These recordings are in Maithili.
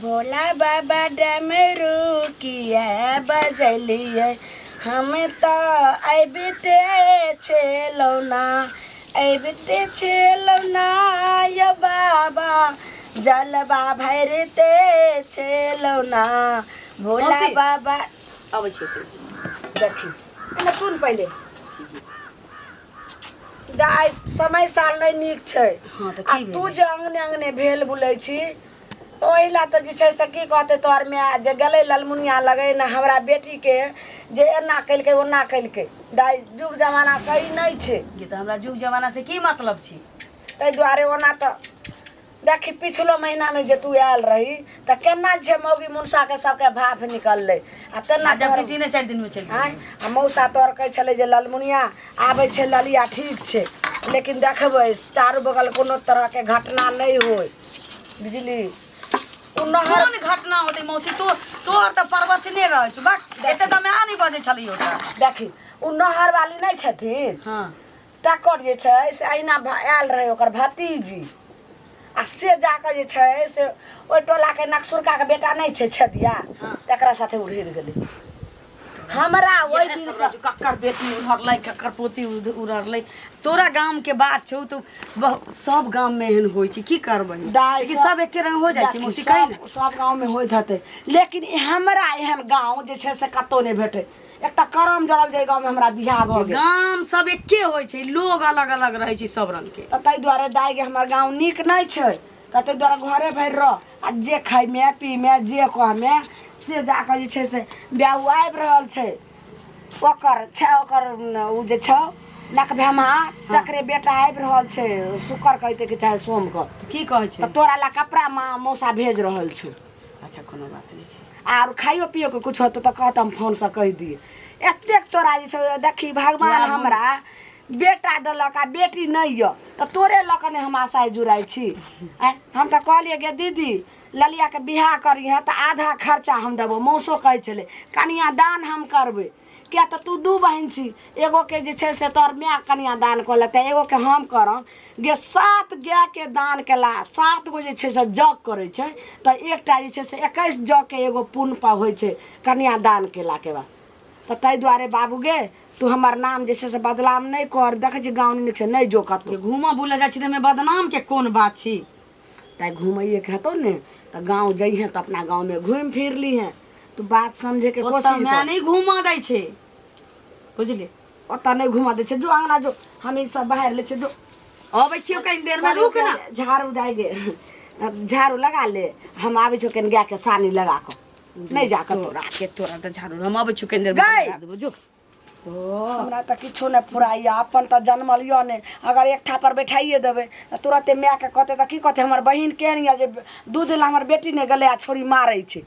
भोला बाबा डमरू किया बजलियै हम तऽ अबिते छलहुँ ना अबिते छलहुँ ना यौ बाबा जलवा भरिते छलहुँ ना भोला मौसी। बाबा अबै छियौ देखी एने सुन पहिले दाइ समय साल नहि नीक छै हँ, तऽ आ की तू भेलै? जे अंगने अंगने भेल बुलै छी तऽ ओहि लए तऽ जे छै से की कहतै तोहर माय जे गेलै ललमुनिया लगै ने हमरा बेटीके जे एना केलकै ओना केलकै दाइ युग जमाना सही नहि छै ये तऽ हमरा जुग जमाना से की मतलब छी ताहि दुआरे ओना तऽ देखी पिछलो महीनामे जे तू आयल रही तऽ केना जे मौगी मुनसाके सबके भाफ निकललै आ तेना आ जबकि तोहर 3-4 दिन में चलि आँय गेलै। आ मौसा तोहर कहै छलै जे ललमुनिया आबै छै ललिया ठीक छै लेकिन देखबै चारू बगल कोनो तरहके घटना नहि होइ बुझली ओ नहर कोन घटना होतै मौसी तो तोहर तऽ परवचने रहै छौ बक एते तऽ माय नहि बजै छलियौ तऽ देखी ओ नहर वाली नहि छथिन हँ तकर जे छै से अहिना आयल रहै ओकर भतीजी आ से जाकऽ जे छै से ओहि टोलाके नकसुरकाके बेटा नहि छै छदिया तकरा साथे उड़ि गेलै हमरा ओहि इएह दिन सब रहै छौ, ककर बेटी उड़लै ककर पोती उड़लै तोरा गाम के बात छौ तऽ सब गाम में एहन होइ छै की करबै दाइ लेकिन सब एके रंग हो जाइ छै देखी, मौसी कही ने सब सब गाँवमे होइत हेतै लेकिन हमरा एहन गाँव जे छै से कतहु नहि भेटै एकटा करम जड़ल जे गाँवमे हमरा बियाह भऽ गेल गाम सब एके होइ छै लोग अलग अलग रहै छै सब रंग के तऽ ताहि दुआरे दाइ गे हमर गाँव नीक नहि छै तऽ ताहि दुआरे घरे भरि रह आ जे खैमे पीमे जे कहमे से जाकऽ जे छै से ब्याह आबि रहल छै ओकर छै ओकर ओ जे छौ नकभेमा तकरे बेटा आबि रहल छै शुक्र कहते कि चाहे सोम कऽ की कहै छै तऽ तोरा लए कपड़ा माँ मौसा भेज रहल छौ अच्छा कोनो बात नहि छै आर खाइयो पियो के कुछ होतो तऽ कहत हम फोनसँ कहि दिए एतेक तोरा जे छै देखी भगवान हमरा बेटा देलक आ बेटी नहि यऽ तऽ तोरे लऽ कऽ ने हम आशा जुड़ाइ छी आँय हम तऽ कहलियै गे दीदी ललियाके बियाह करिहे तऽ आधा खर्चा हम देबो मौसो कहै छलै कनियादान हम करबै किया तऽ तू दू बहिन छी एगोके जे छै से तोहर माय कनियादान कऽ लेतै एगोके हम करब गे 7 गायके दान केला 7 गो जे छै से जग करै छै तऽ एकटा जे छै से 21 जगके एगो पुण्य पा होइ छै कन्यादान केलाके बाद तऽ ताहि दुआरे बाबू गे तू हमर नाम जे छै से बदनाम नहि कर देखै छी गाँव नीक छै नहि जो कतहु घूमऽ बुलऽ जाइ छी तऽ एहिमे बदनामके कोन बात छी ताहि घुमैएके हेतौ ने तऽ गाँव जइहेँ तऽ अपना गाँवमे घुमि फिर लिहेँ तू बात समझैके ओतऽ कोशिश माय कर नहि घूमऽ दै छै बुझली ओतऽ नहि घुमऽ दै छै जो अङ्गना जो हम ई सब बाहर लै छियै जो अबै छियौ कनि देरमे रुक ना झाड़ू दाइ गे झाड़ू लगा ले हम आबै छियौ कनि गायके सानी लगा कऽ नहि जा कऽ तोरा के तोरा तऽ झाड़ू हम अबै छियौ कनि देरमे गै! लगा देबौ जो हमरा तऽ किछो नहि फुराइए अपन तऽ जनमल यऽ नहि अगर एक ठापर बैठाइए देबै तऽ तुरते मायके कहतै तऽ की कहतै हमर बहिन केहन यऽ जे दूध लए हमर बेटी नहि गेलै आ छौड़ी मारै छै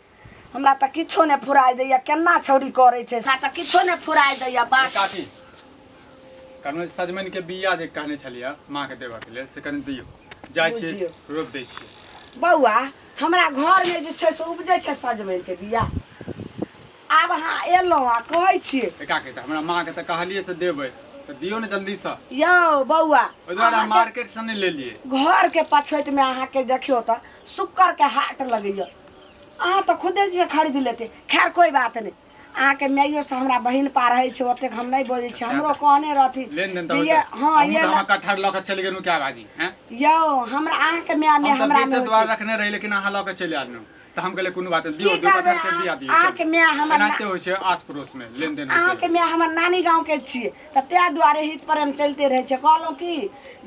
हमरा तऽ किछो नहि फुराइ दैए केना छौड़ी करै छै हमरा तऽ किछो नहि फुराइ दैए बात काकी कहलहुँ सजमनिके बिया जे कहने छलियै माँके देबऽके लेल से कनि दियौ जाइ छियै बुझियौ। रोपि दै छियै बौआ हमरा घरमे जे छै से उपजै छै सजमनिके बिया आब अहाँ एलहुँ आ कहै छियै ए काकी तऽ हमरा माँके तऽ कहलियै से देबै तऽ दियौ ने जल्दीसँ यौ बौआ ओहि दुआरे हम अहाँके मार्केटसँ नहि लेलियै घरके पछुतिमे अहाँके देखियौ तऽ शुक्करके हाट लगैए अहाँ तऽ खुदे जे खरीद लेते खैर कोई बात नहि अहाँके माइयो से हमरा बहिन पा रहै छै ओतेक हम नहि बजै छी हमरो कहने रहथिन लेन देन जे तऽ ये होइते हँ हमहूँ ये तऽ अहाँ कटहर लऽ कऽ चलि गेलहुँ कए बाजी हैं यौ हमरा अहाँके माय मे हम तऽ हमरा बेचऽ मे दुआरे रखने रही लेकिन अहाँ लऽ कऽ चलि आयल तऽ हम कहलियै कोनो बात नहि दियौ की दू करबै कटहर के बिया दियौ अहाँके चलू। माय हमर एनाहिते होइ छै आस पड़ोस मे लेन देन होइते अहाँके माय हमर नानी गाँवके छियै तऽ ताहि दुआरे हित प्रेम चलिते रहै छै कहलहुँ की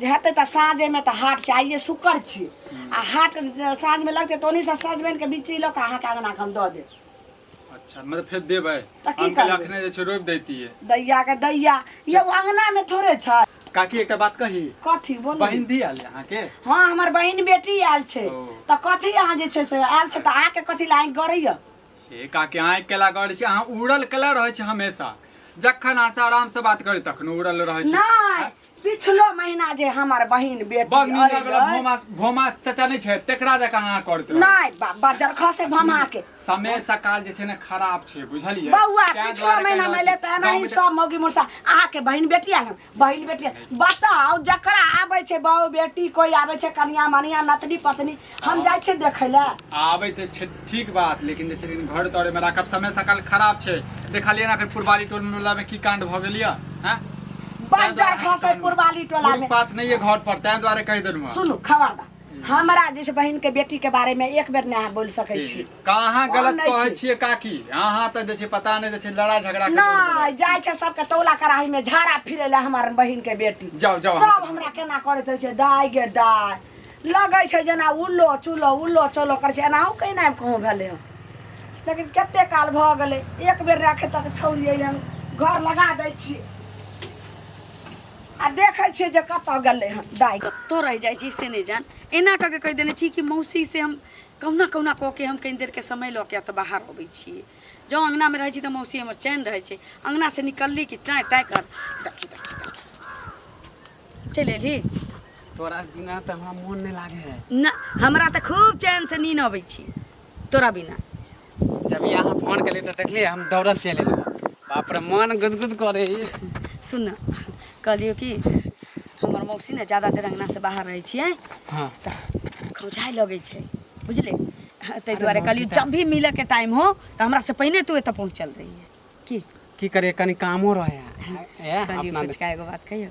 जे हेतै तऽ साँझेमे तऽ हाट छै आइए शुक्र छियै आ हाट साँझमे लगतै तऽ ओन्हीसँ सजमनिके बिच्ची लऽ कऽ अहाँके अङ्गनाके हम दऽ देब अच्छा मतलब फेर देबै तऽ की हम कहलियै करबै? अखने जे छै रोपि दैतियै दैया के दैया यौ अङ्गनामे थोड़े छै काकी एकटा बात कही कथी बोलू बहिन दी आयल अहाँके हँ हमर बहिन बेटी आयल छै ओ। तऽ कथी अहाँ जे छै से आयल छै तऽ अहाँके कथी लए आँखि गड़ैया से काकी आँखि केला गड़ै छै अहाँ उड़ल केला रहै छै हमेशा जखन अहाँ से आराम से बात करी तखनो उड़ल रहै छै नहि पिछलो महीना जे हमर बहिन बेटी बड़ नींदर वाला अयलै, भोमा भोमा चाचा नहि छै तेकरा जकाँ अहाँ करैत रहै नहि बजर खसे भमा के समय सकाल जे छै ने खराब छै बुझलियै बौआ ताहि पिछलो दुआरे महीना कहि में रहल ले छी, तऽ एनाही गाँवमे सब मौगी मुरसा अहाँके बहिन बेटी आयल हन, बहिन बेटी आयल। बताउ जकरा आबै छै बहु बेटी कोइ आबै छै कनिया मनिया नतनी पतनी हम जाइ छियै देखै लए आबै तऽ छै ठीक बात लेकिन जे छै लेकिन घर तोड़े में राखब समय सकाल खराब छै देखलियै ने अखन पुरबारी टोल मोहल्ला में की कांड भऽ गेल यऽ हैं बज्जर खसै पुरबाली टोला में बात नहीं है घर पर ताहि दुआरे कहि देलहुँ हँ। सुनू खबरदार हमरा जैसे बहिन के बेटी के बारे में एक बेर नहि अहाँ बोल सकै छी कहाँ गलत नहि कहै छी। छियै काकी अहाँ तऽ जे छै पता नहि जे छै लड़ाई झगड़ा के नहि जाइ छै सबके तौला कड़ाही में झाड़ा फिरै लए हमर बहिन के बेटी जाउ, जाउ, सब हमरा केना करैत रहै छै दाय गे दाय लगै छै जेना उल्लो चुल्लो उल्लो चुल्लो करै छै एनाहु केना कहूँ भेलै हन लेकिन कते काल भऽ गेलै एक बेर राखे तक छौरी अइहन घर लगा दै छियै आ देखै छियै जे कतऽ गेलै हन दाइ कतऽ रहि जाइ छी से नहि जान एना कऽ के कहि देने छी कि मौसी से हम कहुना कहुना कऽ के हम कनि देरके समय लऽ के तऽ बाहर अबै छियै जँ अङ्गनामे रहै छी तऽ मौसी हमर चैन रहै छै अङ्गनासँ निकलली कि टाँय टाँय कर देखी देखी देखी चलि एलही तोरा बिना तऽ हमरा मोन नहि लागे है ना हमरा तऽ खूब चैनसँ नीन अबै छी तोरा बिना जब ई अहाँ फोन केलियै तऽ देखलियै हम दौड़ल चलि एलहुँ बाप रे मन गुदगुद करे सुन न कहलियौ कि हमर मौसी ने ज्यादा देर अङ्गनासँ बाहर रहै छियै हाँ तऽ खौंझाय लगै छै बुझले ताहि दुआरे कहलियौ जब भी मिलऽके टाइम हो तऽ हमरासँ पहिने तू एतऽ पहुँचल रहियै की की करिए कनी कामो रहे है ए, कहलियै अपना फुचका एगो बात कहियौ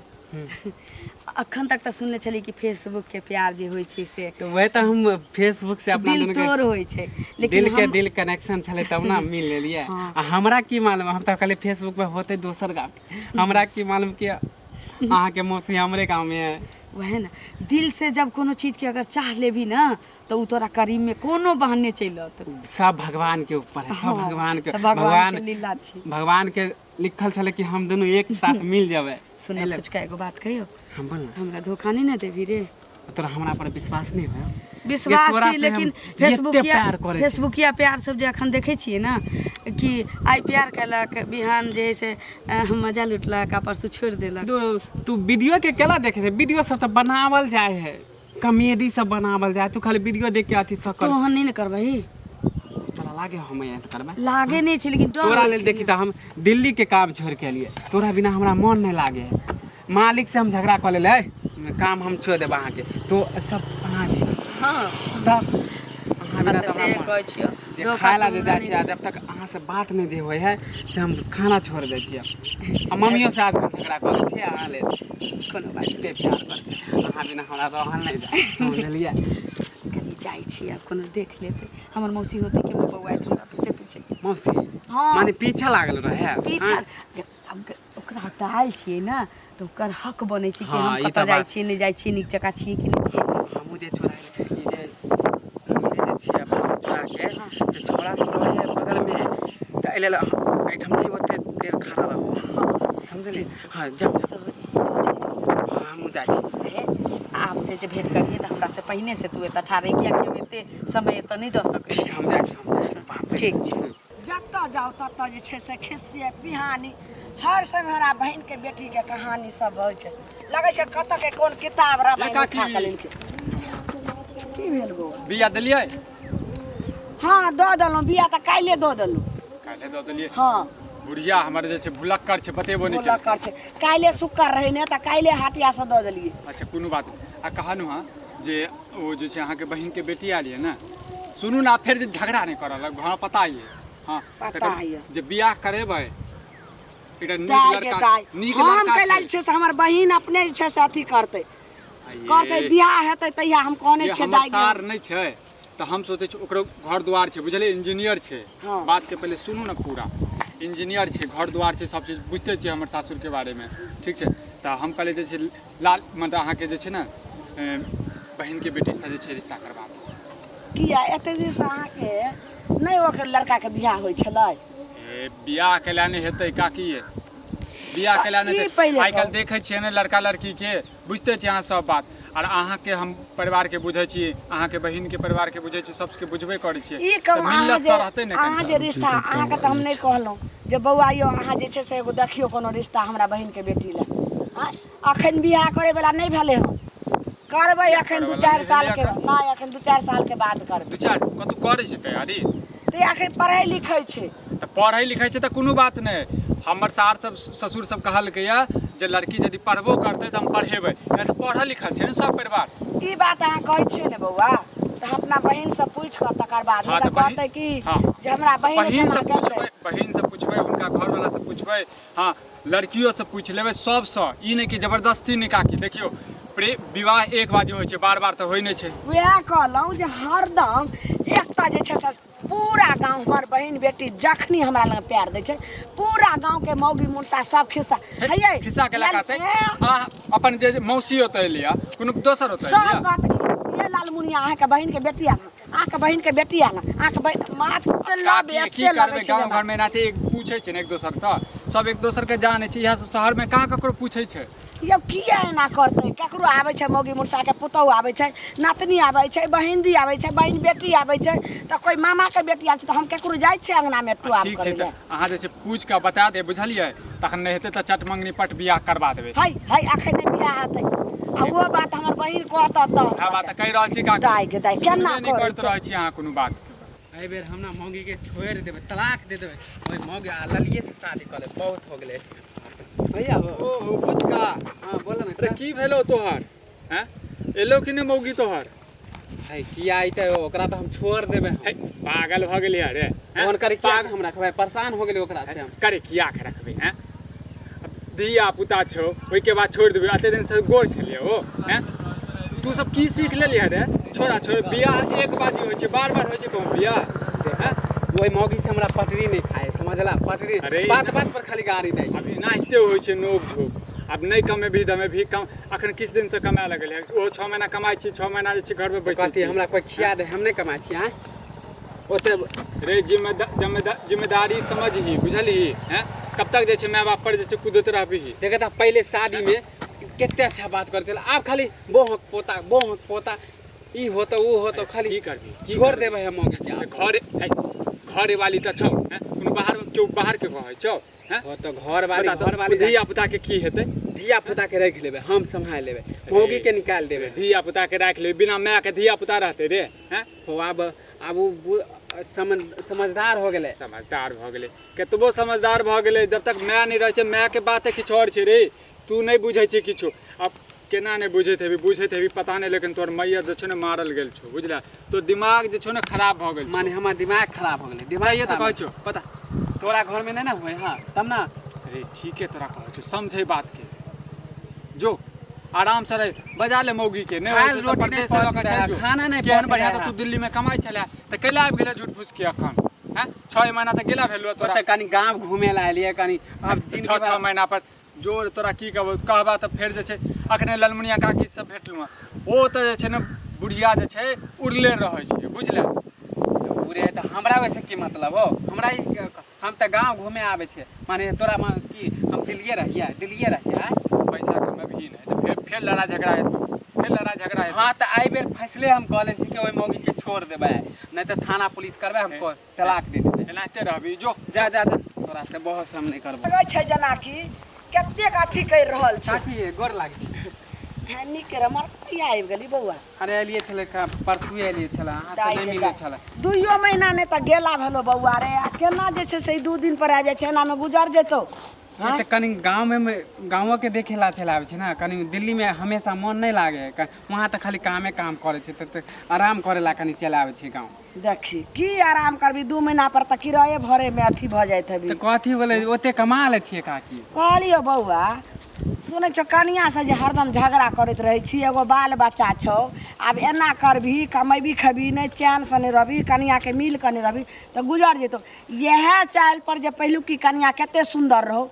अखन तक तऽ सुनले छली कि फेसबुक के प्यार जे होइ छै से तऽ वही तऽ हम फेसबुक से अपना दिल दुनू के तोड़ होइ छै लेकिन दिल के हम दिल कनेक्शन छलै तब ना मिल लेलियै हाँ। आ हमरा की मालूम हम तऽ कहलियै फेसबुक पे होतै दोसर गाम हमरा की मालूम कि अहाँके मौसी हमरे गाँवमे है वएह ने दिल से जब कोनो चीज के अगर चाह लेबही ना तऽ ओ तोरा करीब में कोनो बहाने चलि औत सब भगवान के ऊपर है सब हाँ, भगवान के सब भगवान के लीला छै। भगवान के लिखल छलै कि हम दुनू एक साथ मिल जेबै सुन फुचका एगो बात कहियौ हम बोल ना हमरा धोखा नहीं ने देबही रे तोरा हमरा पर विश्वास नहीं है विश्वास तोरा छी से लेकिन हम फेसबुकिया एते प्यार करै छी। फेसबुकिया प्यार सब जे अखन देखै छियै ने कि आइ प्यार केलक बिहान जे है से मजा लुटलक आ परसू छोड़ि देलक तू तू वीडियो के केला देखे छै वीडियो सब तऽ बनावल जाय है कॉमेडी सब बनावल जाय तू खाली वीडियो देख के अथी सकल तू ओहन नहि ने करबही तोरा लागे हम एहन करबै लागे नहि छै लेकिन डर तोरा होइ लेल छै देखी तऽ हम दिल्ली के काम छोड़ के एलियै तोरा बिना हमरा मन नहि लागे है मालिक से हम झगड़ा कऽ लेलै काम हम छोड़ देब अहाँके तो सब अहाँ के हँ तब अहाँ बिना तऽ तऽ से हमरा मन कहै छियौ जे धोखा खाय ला तू जे हमरा जाइ नहि छियै आ जब तक अहाँ से बात नहि जे होइ है से हम खाना छोड़ दै छियै आ मम्मियो से आजकल झगड़ा करै छियै अहाँ लेल कोनो बात एते प्यार करै छियै अहाँ बिना हमरा रहल नहि जाय समझलियै कनि जाइ छी आब कोनो देख लेतै हमर मौसी होतै कि हमर बौआ आयत हमरा पीछे पीछे मौसी हँ। माने पीछा लागल रहै पीछा आब ओकरा हटायल छियै ने तऽ ओकर हक बनै छै कि हँ, हम ई कतऽ तऽ जाइ बात। छियै नहि जाइ छियै नीक जकाँ छियै कि नहि छियै हमहूँ जे छोड़ा ई जे ई जे छियै अपना से चोरा के से छौड़ा सब रहै है बगलमे तऽ एहि लेल एहिठाम नहि ओते देर खड़ा रहू समझली हँ जाउ जाउ हँ हमहूँ जाइ छी आब से जे भेंट करियै तऽ हमरा से पहिने से तू एतऽ ठाढ़ रही कियाकि हम एते समय एतऽ नहि दऽ सकै ठीक हम जाइ छी हम जाइ छी बाप रे ठीक छै जतऽ जाउ ततऽ जे छै से खिस्से पिहानी हर समय हमरा बहिनके बेटीके कहानी सब होइ छै लगै छै कतऽ के कोन किताब रामायण ए काकी। उठा कऽ लेलकै की भेल गो बिया देलियै हँ दऽ देलहुँ बिया तऽ काल्हिए दऽ देलहुँ काल्हि दऽ देलियै हँ बुढ़िया हमर जे छै भुलक्कड़ छै बतेबो नहि बोलऽ केलकै कर छै काल्हिए शुक्र रहै ने तऽ काल्हिए हाटियासँ दऽ देलियै अच्छा कोनो बात नहि आ कहलहुँ हँ जे ओ जे छै अहाँके बहिनके बेटी आयल यऽ ने सुनू ने फेर जे झगड़ा नहि करऽ लग हँ पता ये हँ पता तकर यऽ। जे बियाह करेबै एकटा नीक दाय गे लड़का दाय नीक हम लड़का कैला छै जे छै से हमर बहिन अपने जे छै से अथी करतै आ ये- करतै बियाह हेतै तहिया हम कहने ये छियै हमर दाय गे सार नहि छै तऽ हम सोचै छी ओकरो घर दुआर छै बुझलियै इंजीनियर छै हँ। बात के पहिले सुनू ने पूरा इंजीनियर छै घर दुआर छै सब चीज बुझिते छियै हमर सासुरके बारेमे ठीक छै तऽ हम कहलियै जे छै लाल मतलब अहाँके जे छै ने बहिनके बेटीसँ जे छै रिश्ता करबा देब किया एते दिनसँ अहाँके नहि ओकर लड़काके बियाह होइ छलै ए बियाह केला नहि हेतै काकी ये बियाह केला नहि ई हेतै पहिले आइ काल्हि कहू। देखै छियै ने लड़का लड़कीके बुझिते छियै अहाँ सब बात आर अहाँके हम परिवारके बुझै छी अहाँके बहिनके परिवारके बुझै छी सबके बुझबे करै छियै ई तऽ कहू अहाँ मिलत जे तऽ रहतै ने अहाँ कनिटा जे रिश्ता अहाँके तऽ हम नहि कहलहुँ जे बौआ यौ अहाँ जे छै से एगो देखियौ कोनो रिश्ता हमरा बहिनके बेटी लए आँय, अखन बियाह करे वाला नहि भेलै हन। करबै अखन दू करैवला चारि नहि साल भेलै के एखन? नहि, अखन 2-4 साल के बाद करबै। दू चारि कतौ करै छै तैयारी? तऽ अखन पढ़ै लिखै छै। तऽ पढ़ै लिखै छै तऽ कोनो बात नहि। हमर सार सब ससुर सब कहलकैया जे लड़की यदि पढ़बो करतै तऽ हम पढ़ेबै, किया तऽ पढ़ल लिखल छै ने सब परिवार। ई बात अहाँ कहै छियै ने बौआ, तऽ हम अपना बहिनसँ पूछि कऽ तकर बाद, हाँ, नहि तऽ तऽ बहिन- कहतै कि हाँ। जे हमरा बहिन बहिनसँ ओहिठमा गेल रहै। पूछबै, बहिनसँ पूछबै, हुनका घरवलासँ पूछबै, हाँ, लड़कियोसँ पूछि लेबै, सबसँ। ई नहि कि जबरदस्ती नहि। काकी देखियौ, प्रे विवाह एक बार जे होइ छै, बार बार तऽ होइ नहि छै। वएह कहलहुँ जे हरदम एकटा जे छै से पूरा गाँव, हमर बहिन बेटी जखनी हमरा लग पैर दै छै, पूरा गाँवके मौगी मुर्सा सब खिस्सा हैयै। खिस्सा के लगा लाल- आ अपन जे मौसी ओतऽ एलिया, कोनो दोसर ओतऽ सब एलिया, कहत कि ये लालमुनिया अहाँके बहिनके बेटी आयल, अहाँके बहिनके बेटी आयल, अहाँके बहिन माथ तऽ लब काकी, की एते लगै करबै, छै गाँव जेना। घरमे एनाहिते एक पूछै छै ने एक दोसरसँ, सब एक दोसरके जानै छै। इएह सब शहरमे कहाँ ककरो पूछै छै? यौ, किया एना करतै? ककरो आबै छै, मौगी मुर्साके पुतहु आबै छै, नातनी आबै छै, बहिनदी आबै छै, बहिन बेटी आबै छै, तऽ कोइ मामाके बेटी आबै छै, तऽ हम ककरो जाइ छियै अङ्गनामे टुआब ठीक छै। करै तऽ लए? अहाँ जे छै पूछि कऽ बता देब, बुझलियै? तखन नहि हेतै तऽ चट मङ्गनी पट बियाह करबा देबै। है है, अखन नहि बियाह हेतै, आ ओ बात हमर बहिन कहत तऽ हम इएह बात तऽ कहि रहल छी काकी। दाइ गे दाइ, केना सुनबे नहि करै? करैत रहै छी अहाँ कोनो बात। एहि बेर हम ना मौगी के छोड़ि देबै, तलाक दे देबै ओहि मौगी आ ललिए से शादी कऽ लेबै। बहुत हो गेलै भैया हो। ओहो बुचका। हाँ, बोल ना। अरे, की भेलो तोहर? हैं, एलो कि नहि मौगी तोहर? है किया अइतै? ओकरा तऽ हम छोड़ देबै हम। है, पागल भऽ गेली अरे हैं? फोन करी किया? पागल हम रखबै, परेशान हो गेलै ओकरा से हम। करे किया के रखबै? हैं, धिया पुता छौ, ओहिके बाद छोड़ि देबै? एते दिन से गोर छलियै ओ। हैं, तू सब की सीख लेलियै रे? छोड़ा छोड़, बियाह एक बाजी होइ छै, बार बार होइ छै कहूँ बियाह? हैं? ओहि मौगी से हमरा पटरी नहि खाए, समझला? पटरी अरे, बात बात पर खाली गाड़ी दै। अब एनाहिते होइ छै नोक झोक। आब नहि कमेबही दमेबही कम। अखन किछु दिनसँ कमाए लगल है ओहो, 6 महीना कमाइ छी, 6 महीना जे छै घरमे बैसल कथी छी। हमरा कोइ खिया दे, हम नहि कमाइ छी। आँय, ओते रे, जिम्मेदारी समझही, बुझलही? हैं, कब तक जे छै माय बाप पर जे छै कूदैत रहबही? देखे तऽ पहिले शादीमे कते अच्छा बात करै छलै, आब खाली बोहक पोता, बोहक पोता, ई होतो ओ होतो, खाली। की करबही, की छोड़ करबही? देबै हम मौगी के आब। घर है, घरे वाली तऽ छौ। हैं, कोनो बाहर केओ बाहर के कहै छौ? हैं, हो तऽ घर वाली, बता तऽ, घर वाली। धिया पुता के की हेतै? धिया पुता के राखि लेबै, हम सम्हारि लेबै, मौगी के निकालि देबै। धिया पुता के राखि लेबै, बिना माय के धिया पुता रहतै रे? हैं? हो, आब आब ओ समझदार हो गेलै। समझदार भऽ गेलै, कतबो समझदार भऽ गेलै, जब तक माय नहि रहै छै, मायके बाते किछु आओर छै रे। तू नहि बुझै छै किछु। आब केना नहि बुझैत हेबी? बुझैत हेबी, पता नहि, लेकिन तोहर मैया जे छौ ने मारल गेल छौ, बुझले? तोर दिमाग जे छौ ने खराब भऽ गेल छौ। माने हमर दिमाग खराब हो गेलै? दिमाग सहिए तऽ खराब कहै छौ, पता तोरा घरमे नहि ने होइ? हाँ, तब ने। अरे, ठीके तोरा कहै छौ, समझै बातके। जो आराम से रह, बजा ले मौगी के। नहि खायल होइ छै तऽ रोटी नहि परदेश लऽ कऽ पचतै, चलि जो। खाना नहि केहन पचतै। बढ़िआँ तऽ तू दिल्लीमे कमाइ छलै, तऽ कैला आबि गेलै झूठ फूस के अखन? हैं, 6 महीना तऽ गेला भेलौ तोरा। ओतऽ कनि गाँव घूमे ला एलियै कनि आब छओ जिनगी छओ भर- महीना पर जोर। तोरा की कहबो, कहबा तऽ फेर जे छै अखने ललमुनिया काकी से भेटलहुँ हँ। ओ तऽ जे छै ने बुढ़िया जे छै उड़ले रहै छै, बुझले? बुढ़े तऽ हमरा वैसे की मतलब हो? हमरा हम तऽ गाँव घूमे आबै छियै। माने तोरा मान की हम दिल्लिए रहियै, दिल्लिए रहियै? पैसा कमेबही नहि तऽ फेर फेर लड़ाइ झगड़ा हेतौ, फेर लड़ाइ झगड़ा हेतौ। हाँ, तऽ एहि बेर फैसले हम कऽ लेने छी कि ओहि मौगी के छोड़ देबै, नहि तऽ थाना पुलिस करबै, हम तलाक दे देबै। एनाहिते रहबी, जो। जा जा जा, तोरा से बहस हम नहि करबो। लगै छै जेनाकि कतेक अथी करि रहल छै। काकी, गोर लागै छै। हँ, नीक रह। मर कहिया आबि गेली बौआ? अरे, एलियै छलै, परसुए एलियै छलै, अहाँ से नहि मिलै छलै। दुइयो महीना नहि तऽ गेला भेलो बौआ रे, आ केना जे छै से ई 2 दिन पर आबि जाइ छै, एनामे गुजर जेतौ? से तऽ कनि गाँवमे गाँवके देखे ला चलि आबै छै ने। कनि दिल्लीमे हमेशा मन नहि लागै है, वहाँ तऽ खाली कामे काम करै छै, तऽ आराम करै ला कनि चलि आबै छै गाँव। देखी, की आराम करबी? 2 महीना पर तऽ किराये भरेमे अथी भऽ जाइत हेबी। तऽ कथी बोले, ओते कमा लै छियै काकी। कहलियौ बौआ, सुनै छौ, कनियाँसँ जे हरदम झगड़ा करैत रहै छी, एगो बाल बच्चा छौ। आब एना करबही, कमेबी खेबही नहि, चैनसँ नहि रहबही, कनियाँके मिल कऽ नहि रहबही, तऽ गुजर जेतौ इएह चालि पर। जे पहिलुकी कनियाँ कते सुन्दर रहौ,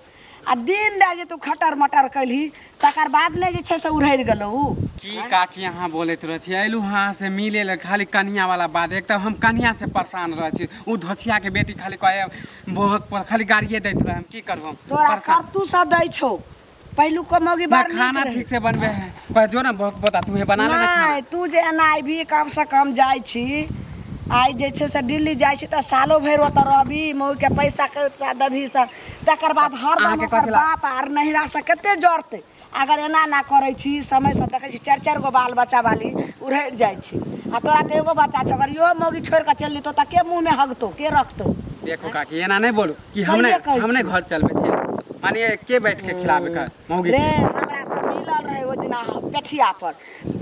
आ दिन राति जे तू खटर मटर कैलही, तकर बाद नहि जे छै से उड़हरि गेलौ उ। की काकी अहाँ बोलैत रहै छी? अयलहुँ अहाँ से मिले लए, खाली कनिया वाला बात। एक तऽ हम कनिया से परेशान रहै छी, ओ धोछियाके बेटी खाली कहे बोहक पर खाली गाड़िए दैत रहै। हम की करबो हम? तोरा परेशान। करतूसँ दै छौ। पहिलुको मौगी ना बड़ नीक खाना रहै। ठीक से बनबे है पर जो ना बोहक पोता तू बना ले ना खाना। नहि, तू जे एना अयबही, कमसँ कम जाइ छी, आइ जे छै से दिल्ली जाइ छी, तऽ सालो भरि ओतऽ रहबी, मौगीके पैसा के देबही सब, तकर बाद हरदम अहाँके ओकर कथी ला- बाप आर नहिरा से कते जड़तै? अगर एना ना करै छी समयसँ देखै छी चारि चारि गो बाल बच्चा वाली उड़ैत जाइ छै आ तोरा तऽ एगो बच्चा छौ अगर इहो मौगी छोड़ि कऽ चलि जेतौ तऽ के मुँहमे हगतौ के रखतौ देखो काकी एना नहीं बोलू कि हमने सहिए कहै हमने छी। घर चलबै छियै मानिए के बैठ के खिलाबे का मौगी रे के हमरा से मिलल रहे ओहि दिना पेठिया पर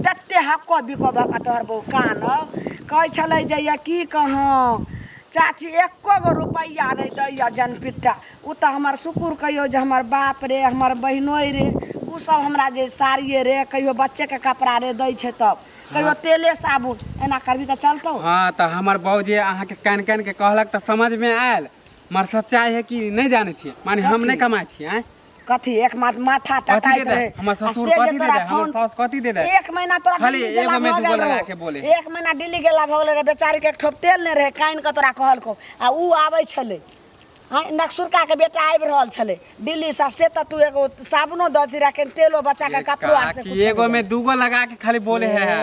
तते हक्को बिको भऽ कऽ तोहर बहु कानल कहै छलै जे ये की कहौं चाची एको गो रुपैआ नहि दैया जनपिट्टा ओ तऽ हमर शुकुर कहियौ जे हमर बाप रे हमर बहिनोइ रे ओ सब हमरा जे साड़िए रे कहियो बच्चेके कपड़ा रे दै छै तब कहियो तेले साबुन एना करबी तऽ चलतौ हाँ तऽ हमर बाबूजी अहाँके कान कान के कहलक तऽ समझ में आयल मगर सच्चाई है कि नहीं जाने छियै माने हम नहीं कमाइ छियै आँय कथी एक माथा कथी टटाइत दे दे रहे हमर आ ससुर से जे कथी दे तोरा दे हमर फोन सास कथी दे दे एक महीना तोरा खाली दिल्ली गेला एगो में भऽ दूगो गेल लगा रहौ। के बोले। एक महीना दिल्ली गेला भऽ गेलै रहे बेचारी के एक ठोप तेल नहि रहै कानि कऽ तोरा कहलकौ आ ऊ आबै छलै आँय नक्सुरका के बेटा आबि रहल छलै दिल्ली से से तऽ तू एगो साबुनो दऽ दी रखे तेलो बच्चा के कपड़ो आर से काकी कुछो नहि एगो में दूगो लगा के खाली बोले है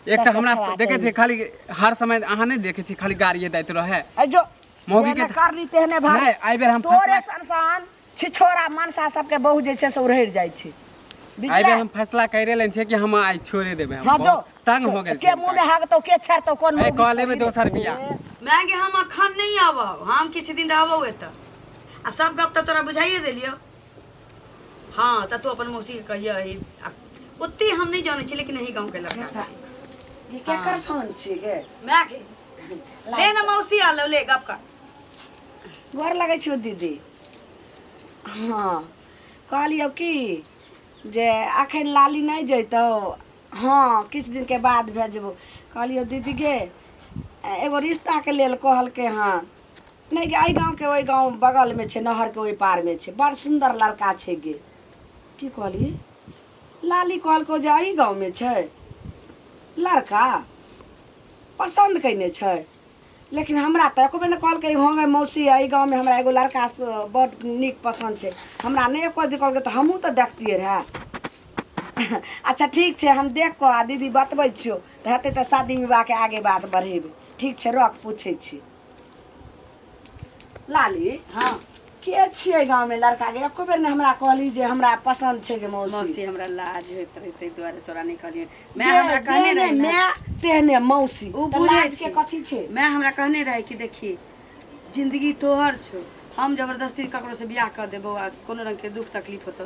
एक तऽ हमरा चकचकवा देखे छी खाली हर समय अहाँ नहीं देखे छी खाली गाड़िए दैत रहे अइ जो मौगी के जेहने करनी तेहने भारी नहि, एहि बेर हम तोरे फैसला- सनसान छिछोरा मनसा सबके बहु जे छै से उड़हरि जाइ छै एहि बेर बुझले हम फैसला करे लेने छियै कि हम आइ छोड़े देबै हम हाँ जो बहुत तंग हो गेल के मुँह में हगतौ के छेड़तौ कोन ए, मौगी कऽ लेबै छोड़ी रे। दोसर बियाह। माय गे हम अखन नहि आबब हम किछु दिन रहबौ एतऽ आ सब गप तऽ तोरा बुझाइए देलियौ हाँ तऽ तू अपन मौसीके कहियही आ ओते हम नहि जानै छी लेकिन एही गाँवके लड़का छै ई केकर फोन छी गे माय गे ले ने मौसी आलो ले गप कर गोर लगै छियौ दीदी हँ कहलियौ की जे अखन लाली नहि जैतौ हँ किछु दिनके बाद भेजबौ कहलियौ दीदी गे एगो रिश्ताके लेल कहलकै हँ नहि गे एहि गाँवके ओहि गाँव बगलमे छै नहरके ओहि पारमे छै बड़ सुन्दर लड़का छै गे की कहली लाली कहलकौ जे एहि गाँवमे छै लड़का पसन्द कयने छै लेकिन हमरा तऽ एको बेर नहि कहलकै हँ गे मौसी एहि गाँवमे हमरा एगो लड़का से बड़ नीक पसन्द छै हमरा नहि एको दिन कहलकै तऽ हमहूँ तऽ देखतियै रहए अच्छा ठीक छै हम देख कऽ आ दीदी बतबै छियौ तऽ हेतै तऽ शादी विवाहके आगे बात बढ़ेबै ठीक छै रख पूछै छी लाली हाँ के छियै गाँवमे लड़का के एको बेर नहि हमरा कहली जे हमरा पसन्द छै गे मौसी मौसी हमरा लाज होइत रहै ताहि दुआरे तोरा नहि कहलियै माय हमरा कहने जेहने रहै ने माय तेहने मौसी ओ तऽ बुझै लाज के छै। कथी छै माय हमरा कहने रहै कि देखी जिंदगी तोहर छौ हम जबरदस्ती ककरोसँ बियाह कऽ देबौ आ कोनो रङ्गके दुःख तकलीफ होतौ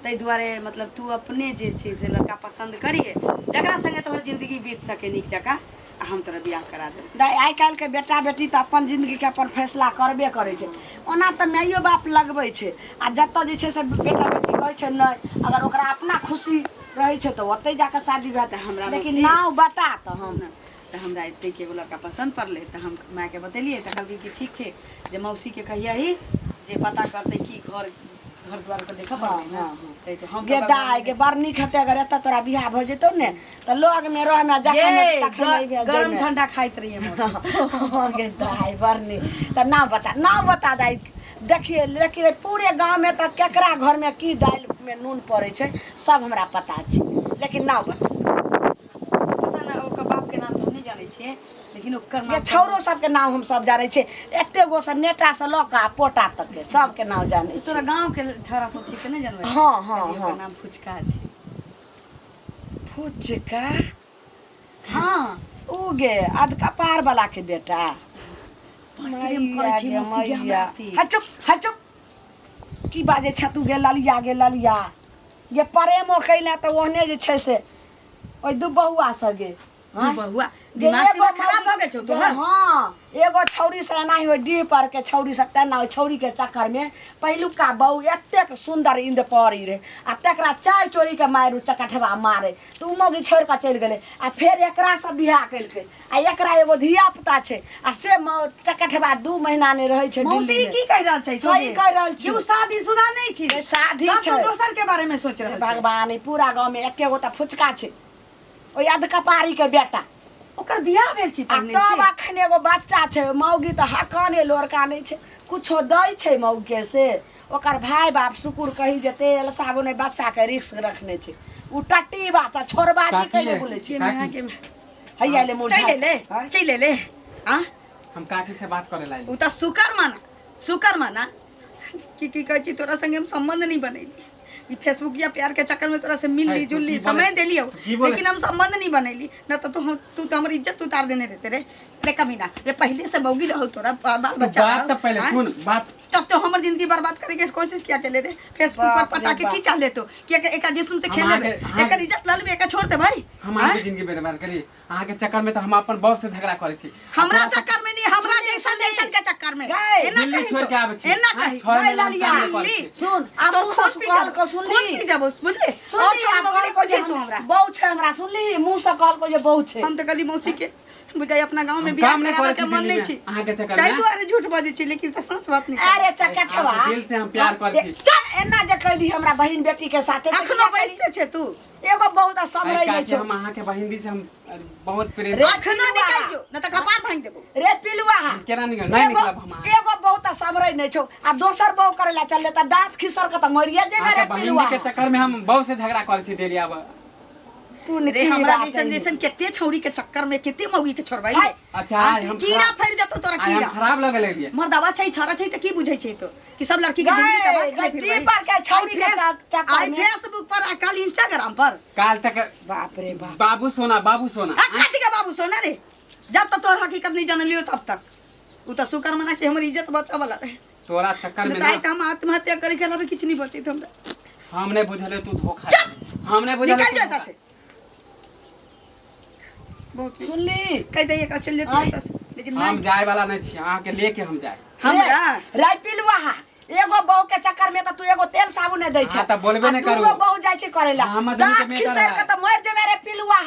ताहि दुआरे मतलब तू अपने जे छै से लड़का पसन्द करिहे जकरा सङ्गे तोहर जिंदगी बीत सके नीक जकाँ आ हम तोरा बियाह करा देबौ दाइ आइ काल्हिके बेटा बेटी तऽ अपन जिन्दगीके अपन फैसला करबे करै छै ओना तऽ माइयो बाप लगबै छै आ जतऽ जे छै से बेटा बेटी कहै छै नहि अगर ओकरा अपना खुशी रहै छै तऽ ओतहि जाकऽ शादी भए तऽ हमरा लेकिन मौसी- नाव बता तऽ हम ने तऽ हमरा एतेक एगो लड़का पसन्द पड़लै तऽ हम मायके बतेलियै तऽ कहलकै कि ठीक छै जे मौसीके कहियही जे पता करतै कि घर घर द्वार के देखऽ पड़तै ने हाँ, हाँ। ताहि तो हम गे तऽ दाइ गे बड़ नीक हेतै अगर एतऽ तोरा बियाह भऽ जेतौ ने तऽ लगमे रहमे जखन ये, तखन अइबे गरम जइमे। ठंडा खाइत रहियै मौसी हाँ गे दाइ बड़ नीक तऽ नाव बता नाव बता दाइ देखिए लेकिन पूरे गाँवमे तऽ केकरा घरमे की दालिमे नून पड़ै छै सब हमरा पता छै लेकिन नाव बता पता ना ओकर बाप के नाम तऽ हम नहि जानै छियै लेकिन ओकर गे नाम छौरो सबके नाम हम सब जानै छियै एते गो से नेटा से लऽ कऽ आ पोटा तक के सबके नाम जानै तोरा छियै गाँव के छौड़ा सब छै तऽ नहि जानबै हाँ, हाँ, कहलियै, ओकर हाँ। नाम फुचका छै फुचका हाँ उ गे अध कपार वाला के बेटा प्रेम करै छै मैया गे मौसी गे हमरा मैया। से। हट चुप हट चुप की बाजै छै तू गे ललिया गे ललिया गे प्रेमो कैले तऽ ओहने जे छै से ओहि दुबहुआ से गे दू बहुआ गे दिमाग एगो तिमाग खराब भऽ गेल छौ गे तोहर हाँ एगो छौरी से एनाही ओहि डीह पर के छौरी से तेना ओहि छौरी के चक्कर में पहिलुका बहु एतेक सुंदर इंद पड़ी रहे आ तकरा चारि चोरी के मारि चकठवा मारे तऽ उ मौगी छोड़ि कऽ चलि गेलै आ फेर एकरा से बियाह केलकै आ एकरा एगो धिया पुता छै आ से चकठवा 2 महीना नहि रहै छै मौसी दिल्लीमे। की कहि रहल छै सही कहि रहल छी। जे उ शादीशुदा नहि छी ए, शादी तब छै। तो दोसर के बारे में सोच रहल छै भगवान ई पूरा गाँव में एके गो तऽ फुचका छै ओहि अधकपारी के बेटा ओकर बियाह भेल छै आ पहिने तब से। अखन एगो बच्चा छै मौगी तऽ हकने लोरका नहि छै कुछो दै छै मौगके से ओकर भाय बाप शुकुर कही जे तेल साबुन एहि बच्चाके रिक्स रखने छै उ टट्टी बात आ छोड़बाजी काकी कैले ये। बोलै छै के माय के माय। हैया ले मुरझा चलि ले आँय? चलि ले आ हम काकी से बात करे ला उ तऽ शुकर माना शुकर माना की की कहै छी तोरा संगे हम संबंध नहीं बनैली ई फेसबुक या प्यार के चक्कर में तोरा से मिल ली है, तू जुल ली की बोले समय छी? देली हो तू की बोले लेकिन हम संबंध नहीं बनैली न तो तू तू तो हमर इज्जत उतार देने रहते रे। रे कमीना रे, पहले से बौगी रहो तोरा बाल बाल तू बच्चा बात रहो, तो पहले आँय? सुन बात। तब तो हमर जिंदगी बर्बाद करे के कोशिश किया के ले रे, फेसबुक पर बाप रे पटा के बाप। की चाह ले तो किया के एका जिस्म से हम खेल लेबे, अहाँके- एकर इज्जत ल लेबे, एका छोड़ दे भाई। हम अहाँके जिंदगी बर्बाद करी? अहाँके चक्कर में तो हम अपन बॉस से झगड़ा करै छी। हमरा चक्कर में नहीं, हमरा जैसन जैसन के चक्कर में। गए, एना दिल्ली कही छोड़ तो, के आबै छी। एना हाँ, कही। छोड़ गए में हम ललिया। काम नहि करै छी। सुन आब तो मुँह खून से पी कहल जाबो, के सुनली। खून पी जाबो, बुझले? और सुनली, छोड़ आब मगनी कहलको को जे तू हमरा। बहु छै हमरा, सुनली मुँह से कहलको जे बहु छै। हम तऽ कहली मौसी के बुझाइ अपना गाँव में हम बियाह काम नहि कराबे करै के छी मन दिल्ली नहीं में, छी। अहाँके चक्कर ताहि में। दुआरे झूठ बजै छी, लेकिन तऽ सच बात नहीं। अरे चकठवा, अहाँके दिल से हम प्यार करै छी। चल एना जे कैली हमरा बहिन बेटी के साथे से अखनो किया कैली? बैसते छै तू। एगो बहुत समरै आइ नहि काल्हि छौ। हम अहाँके बहिन से हम बहुत प्रेम। रे अखनो पिलुआ। निकल जो न तऽ कपार भांगि देबो। रे पिलुआ, केना निकल नहि एगो निकलब हम अहाँ। एगो बहुत समरै नहि छौ आ दोसर बहु करे ला चलले त दांत खिसर के त मरिए जेबे रे अहाँके बहिन पिलुआ। के चक्कर में हम बहुत से झगड़ा करै छी दिल्ली आब। तू रे की हमरा बात जैसन है? जैसन केते छौरी के चक्कर में केते मौगी के छोड़बै। हाय। अच्छा आइ हम कीड़ा फैल जतो तोरा, आइ हम कीड़ा। खराब लगे लगलियै। मर्दावा छै छौरा छै तऽ की बुझै छै तो कि सब लड़की के गए, जिंदगी बर्बाद गए, करे फिरबै। पर के छौरी के चक्कर आइ में। फेसबुक पर आ कल इंस्टाग्राम पर। काल तक बाप रे बाप। बाबू सोना बाबू सोना। आ काटी के बाबू सोना रे, जब तक तोहर हकीकत नहीं जानलियो तब तक उ तऽ शुक्र मना कि हमर इज्जत बचाव वाला रहे। तोरा चक्कर में नहीं ना तऽ आइ तऽ हम आत्महत्या करे के अलावा किछु नहीं बचैत हमरा। हम नहि बुझलियै तू धोखा देबही। हम नहि बुझलियै निकल तू जो धोखा एतऽ से। बहुत सुनली कहि दैयै एकरा चलि जेतै एतऽ से, लेकिन हम नहि जाय वाला नहि छी, अहाँके लेके हम जाय। हमरा रे पिलुआ, एगो बहू के चक्कर में त तू एगो तेल साबुन नहीं दै छै। हाँ, तऽ बोलबे नहि आ दूगो करू। बहू जाइ छै करे ला, हाँ, मधुबनी के दांत मेकर खिसैर के है। त मर जेबे रे पिलुआ।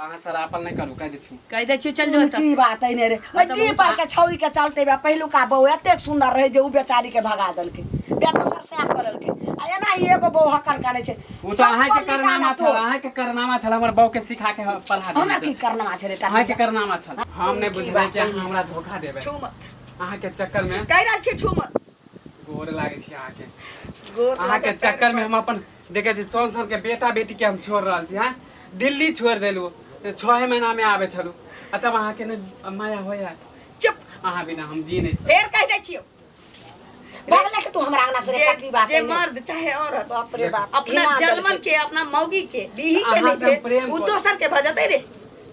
अहाँ सरापल नहि करू, कहि दै छी। कहि दै छियौ चलि जो एतऽ की से। बात है ने रे, ओहि डीह पर के छौरी के चलते बा पहिलुका बहू एतेक सुंदर रहे जे उ बेचारी के भगा देलकै, बेटो सर सएह कऽ लेलकै आ एना ही एगो बहू हक्कन करै छै। ओ तऽ अहाँके चप्पल करनामा निकालऽ छल। तोर। अहाँके करनामा छल हमर बहू के सिखा के पढ़ा हमरा देने की करनामा छै रे टाटी? अहाँके करनामा छल। हम नहि की बुझलियै बात कि अहाँ हमरा धोखा देबै। छू मत। अहाँके चक्कर में कहि रहल छियै छू मत। गोर लागै छी अहाँके। गोर अहाँके लागत पैर चक्कर में पर। हम अपन देखै छी सोन सोन के बेटा बेटी के हम छोड़ रहल छी। हाँ, दिल्ली छोड़ देलू, 6 महीना में आबै छलू आ तब अहाँके नहि माया होया। चुप। अहाँ बिना हम जी नहि सकब। फेर कहि दै छियौ। भगले के तू हमरा अंगना से रे, जे कथी बात जे है ने? मर्द चाहे औरत बाप रे बाप, अपना घिना जलमन देलकै। के अपना मौगी के बीही के अहाँ नहीं से हम प्रेम उ करै। दोसर के भजतै रे,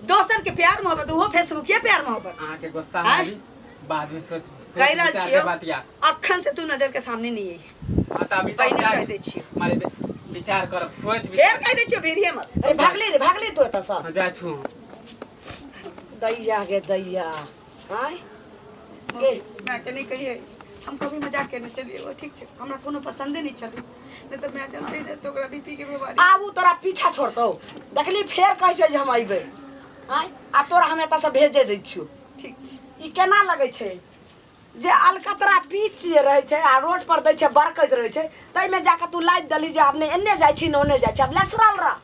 दोसर के प्यार मोहब्बत, उहो फेसबुकिया प्यार मोहब्बत। अहाँके गुस्सा आँय? आबी बाद में सोच सोच कहि रहल विचार के छियौ बात या। अखन से तू नजर के सामने नहीं आई। हाँ, तऽ अभी तऽ पहिने हम कहि जाइ दै छियौ। मारे विचार करब, सोच फेर विचार। कहि दै छियौ भिड़िए मत। अरे भागली रे, भागली तू एतऽ सँ। हाँ, जाइ छु हम। दैया गे दैया, आँय गे। माय के नहीं कहिए, हम कभी मजाक केने चलिए वो ठीक छै, हमरा कोनो पसंदे नहीं छलै, नहीं तऽ माय जनते रहै तऽ ओकरा बीपी के बीमारी। आब उ तोरा पीछा छोड़तौ, देखली फेर कहै छै जे हम अयबै। आँय, आब तोरा हम एतऽ से भेजे दै छियौ। ठीक छै। ई केना लगै छै जे अलकतरा बीच जे रहै छै आ रोड पर दै छै बरकैत रहै छै, ताहिमे जाकऽ तू लादि देलही जे आब ने एन्ने जाइ छी ने ओन्ने जाइ छी, आब लेसरल रह,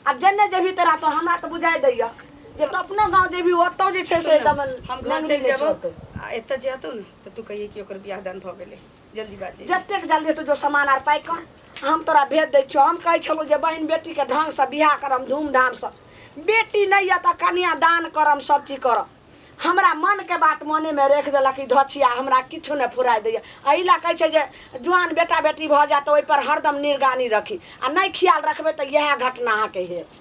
आब जेन्ने जेबही तोरा तो हमरा तऽ बुझाइ दैया जे तू अपनो गाँव जेबही ओतौ जे छै से एकदम हम घर नंगरी चलि नहि जेबौ छोड़तौ। आ एतऽ जेतौ ने तऽ तू कहिए कि ओकर बियाह दान भऽ गेलै, जल्दी बाज। जतेक जल्दी हेतौ जो सामान आर पैक कर, हम तोरा भेज दै छियौ। हम कहै छलहुँ जे बहिन बेटीके ढङ्गसँ बियाह करम धूमधामसँ, बेटी नहि यऽ तऽ कन्या दान करम, सब चीज करम। हमरा मनके बात मनेमे राखि देलक ई धचिया, हमरा किछु नहि फुराइ दैए। एहि लए कहै छै जे जुआन बेटा बेटी भऽ जायत तऽ ओहिपर हरदम निगरानी रखी, आ नहि ख्याल रखबै तऽ इएह घटना अहाँके हैत।